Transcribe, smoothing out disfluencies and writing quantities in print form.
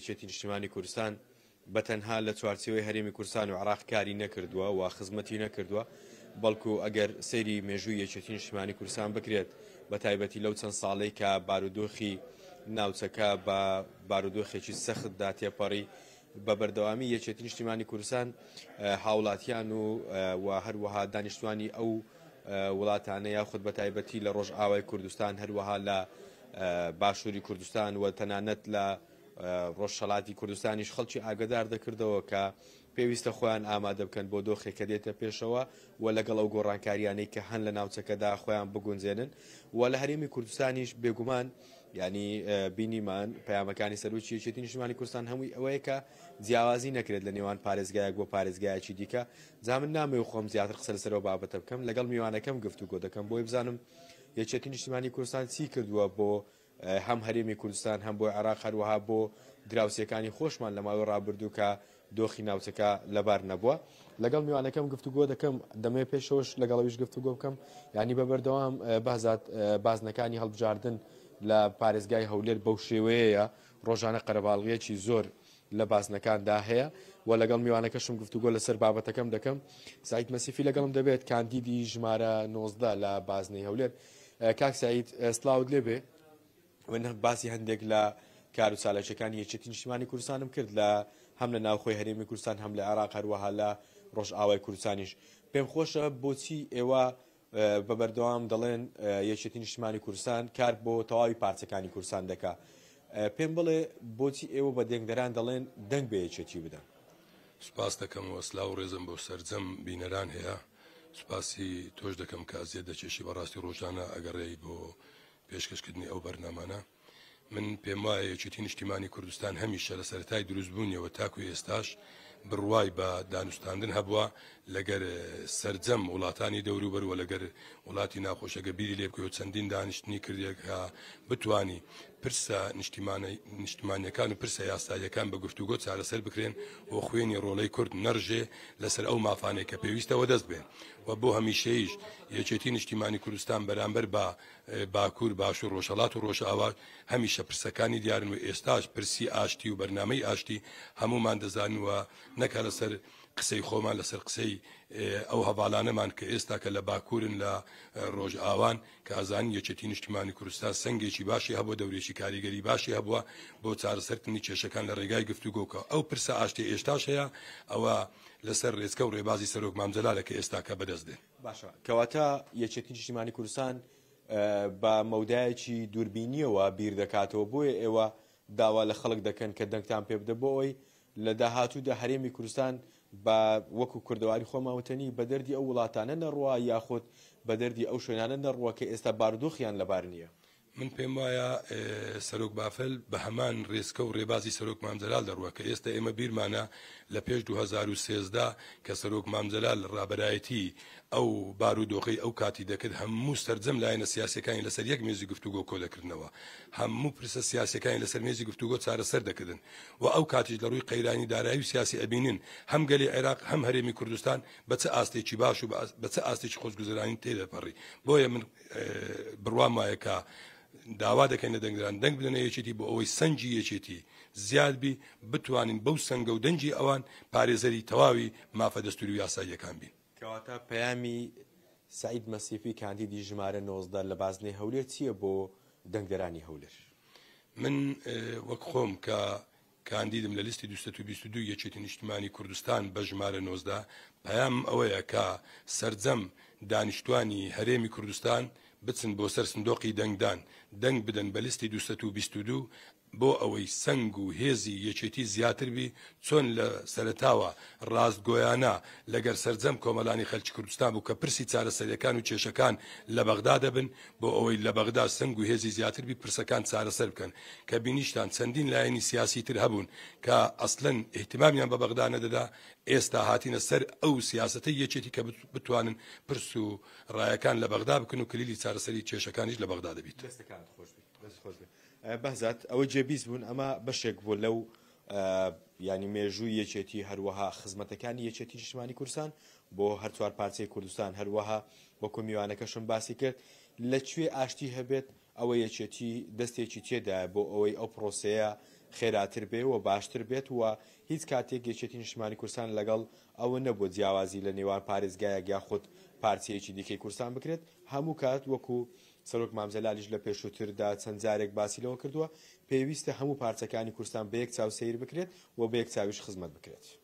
یەکێتی نیشتیمانی کوردستان بە تەنها لە چوارچێوەی هەرێمی کوردستان و عێراق کاری نەکردووە و خزمەتی نەکردووە، بەڵکو ئەگەر سەیری مێژووی یەکێتی نیشتیمانی کوردستان بکرێت بە تایبەتی لەو چەند ساڵەی کە بارودۆخی ناوچەکە بە بارودۆخێکی سەختدا تێپەڕی بە بەردەوامی یەکێتی نیشتیمانی کوردستان هاوڵاتیان و و هەروەها دانیشتوانی ئەو وڵاتانە یاخود بە تایبەتی لە ڕۆژئاوای کوردستان هەروەها لە باشووری کوردستان و تەنانەت لە ڕۆژهەڵاتی کوردستانیش خەڵکی ئاگدار دەکردەوە کە پێویستە خۆیان ئامادە بکەن بۆ دۆخێک کە دێتە پێشەوە و لەگەڵ ئەو گۆڕانکاریانەی کە هەن لە ناوچەکەدا خۆیان بگونجێنن و لە هەرێمی کوردستانیش بێگومان ینی بینیمان پەیامەکانی سەرۆکی یەکێتی نیشتمانی کوردستان هەمووی ئەوەیە کە جیاوازی نەکرێت لە نێوان پارێزگایەک بۆ پارێزگایەکی دیکە جا من نامەوێت خۆم زیاتر قسە لەسەر ئەو بابەتە بکەم لەگەڵ میوانەکەم گفتوگۆ دەکەم بۆی بزانم یەکێتی نیشتمانی کوردستان چی کردووە بۆ هەم هەرێمی کوردستان هەم بۆ عێراق هەروەها بۆ دراوسێکانی خۆشمان لە ماوەی ڕابردوو کە دۆخی ناوچەکە لەبار نەبووە. لەگەڵ میوانەکەم گفتوگۆ دەکەم، دەمەوێت پێشەوەش لەگەڵ ئەویش گفتوگۆ بکەم. یانی بە بەردەوام بەهزاد بازنەکانی هەڵبژاردن لە پارێزگای هەولێر بەو شێوەیەیە، ڕۆژانە قەرەباڵغییەکی زۆر لە بازنەکاندا هەیە و لەگەڵ میوانەکەشم گفتوگۆ لەسەر بابەتەکەم دەکەم. سەعید مەسیفی لەگەڵم دەبێت، کاندیدی ژمارە 19 لە بازنەی هەولێر. کاک سەعید سڵاوت لێبێ. من باسی هەندێک لە کار و چالاکیەکانی یەکێتی نیشتیمانی کوردستانم کرد لە هەم لە ناوخۆی هەرێمی کوردستان هەم لە عێراق هەروەها لە ڕۆژئاوای کوردستانیش. پێم خۆشە بۆچی ئێوە بە بەردەوام دەڵێن یەکێتی نیشتیمانی کوردستان کار بۆ تەواوی پارچەکانی کوردستان دەکا. پێم بڵێ بۆچی ئێوە بە دەنگدەران دەڵێن دەنگ بە یەکێتی بدەن؟ سوپاس دەکەم و سلاو و ڕێزم بۆ سەرجەم بینەران هەیە. سوپاسی تۆش دەکەم کە ئەزیەت دەکێشی بەڕاستی ڕۆژانە ئەگەڕێی بۆ پێشکەشکردنی ئەو بەرنامانە. من پێموایە یەکێتی نیشتیمانی کوردستان هەمیشە لە سەرەتای دروستبوونیەوە تاکو ئێستاش بڕوای بە دانوستاندن هەبووە لەگەر سەرجەم وڵاتانی دەوروبەر و لەگەر وڵاتی ناخۆشەگە بیری لێ بکەوە چەندین دانیشتنی کردێ کە بتانی پرسە نیشتمانیەکان و پرسە یاساییەکان بە گفتوگۆ چارەسەر بکرێن و خوێنی ڕۆڵەی کورد نەڕژێ لەسەر ئەو مافانەی کە پێویستە وەدەست بێن و بۆ هەمیشەیش یەکێتی نیشتیمانی کوردستان بەرامبەر بە باکوور، باشوور، ڕۆژهەڵات و ڕۆژئاوا هەمیشە پرسەکانی دیارن و ئێستاش پرسی ئاشتی و بەرنامەی ئاشتی هەموومان دەزانین و نەک هەر لەسەر قسەی خۆمان لەسەر قسەی ئەو هەڤاڵانەمان کە ئێستا کە لە باکوورن لە ڕۆژئاوان کە ئەزانین یەکێتی نیشتیمانی کوردستان سەنگێکی باشی هەبووە دەورێکی کاریگەری باشی هەبووە بۆ چارەسەرکردنی کێشەکان لە ڕێگای گفتوگۆ کە ئەو پرسە ئاشتی ئێستاش هەیە ئەوە لەسەر ڕێچکە و ڕێبازی سەرۆک مام جەلالە کە ئێستاکە بەدەست دێن. باشە کەواتە یەکێتی نیشتیمانی کوردستان بە مەودایەکی دووربینیەوە بیر دەکاتەوە بۆیە ئێوە داوا لە خەڵک دەکەن کە دەنگتان پێ بدە بۆ ئەوەی لە داهاتوودا هەرێمی کوردستان بە وەکو کوردەواری خۆمان وتەنی بە دەردی ئەو وڵاتانە نەڕوا یاخود بە دەردی ئەو شوێنانە نەڕوا کە ئێستا بارودۆخیان لەبار نییە. من پێم وایە سەرۆک بافل بە هەمان رێچکە و رێبازی سەرۆک مام جەلال دەڕوا کە ئێستا ئێمە بیرمانە لە پێش 2013 کە سەرۆک مام جەلال رابەرایەتی ئەو بارودۆخەی ئەو کاتی دەکرد هەموو سەرجەم لایەنە سیاسیەکانی لەسەر یەک مێزی گفتوگۆ کۆدەکردنەوە هەموو پرسە سیاسیەکانی لەسەر مێزی گفتوگۆ چارەسەر دەکردن و ئەو کاتیش لە ڕووی قەیرانی دارایی و سیاسی ئەبینن هەم گەلی عێراق هەم هەرێمی کوردستان بە چ ئاستێکی باش و بە چ ئاستێکی خۆشگوزەرانی تێدەپەڕی بۆیە من بڕوام وایە کە داوا دەکەین لە دەنگدەران دەنگ بدەنە یەکێتی بۆ ئەوەی سەنگی یەکێتی زیاد بی بتوانین بەو سەنگە و دەنگی ئەوان پارێزەری تەواوی مافە دەستوری و یاساییەکان بین. کەواتە پەیامی سەعید مەسیفی کاندیدی ژمارە 19 لە بازنەی هەولێر چییە بۆ دەنگدەرانی هەولێر؟ من وەک خۆم کە کاندیدم لە لیستی 222 یەکێتی نیشتمانی کوردستان بە ژمارە 19 پەیامم ئەوەیە کە سەرجەم دانیشتوانی هەرێمی کوردستان بچن بۆ سەر سندۆقی دەنگدان دەنگ بدەن بە لیستی 222 بۆ ئەوەی سەنگ و هێزی یەکێتی زیاتر بی، چۆن لە سەرەتاوە ڕاستگۆیانە لەگەر سەرجەم کۆمەلانی خەلکی کوردستان بوو کە پرسی چارەسەریەکان و کێشەکان لە بەغدا دەبن بۆ ئەوەی لە بەغدا سەنگ و هێزی زیاتر بی پرسەکان چارەسەر بکەن کە بینیشتان چەندین لایەنی سیاسی تر هەبوون کە ئەسلەن ئیهتمامیان بە بەغدا نەدەدا ئێستا هاتینە سەر ئەو سیاسەتەی یەکێتی کە بتوانن پرس و ڕایەکان لە بەغدا بکەن و کلیلی چارەسەری کێشەکانیش لە بەغدا دەبیت. دەستەکانت خۆش بی. دەست خۆش بێ بەهزاد ئەوەی جێبیست بوون ئەمە بەشێک بوو لەو ینی مێژووی یەکێتی هەروەها خزمەتەکانی یەکێتی نیشتمانی کوردستان بۆ هەر چوار پارچەی کوردستان هەروەها وەکو میوانەکەشم باسی کرد لە کوێ ئاشتی هەبێت ئەوە یەکێتی دەستێکی تێدایە بۆ ئەوەی ئەو پرۆسەیە خێراتر بێ و باشتر بێت و هیچ کاتێک یەکێتی نیشتمانی کوردستان لەگەڵ ئەوە نەبووە جیاوازی لە نێوان پارێزگایەک یاخود پارچەیەکی دیکەی کوردستان بکرێت. هەموو کات وەکو سەرۆک مام جەلالیش لە پێشووتردا چەند جارێک باسی لەوە کردووە، پێویستە هەموو پارچەکانی کوردستان بە یەک چاو سەیر بکرێت و بە یەک چاویش خزمەت بکرێت.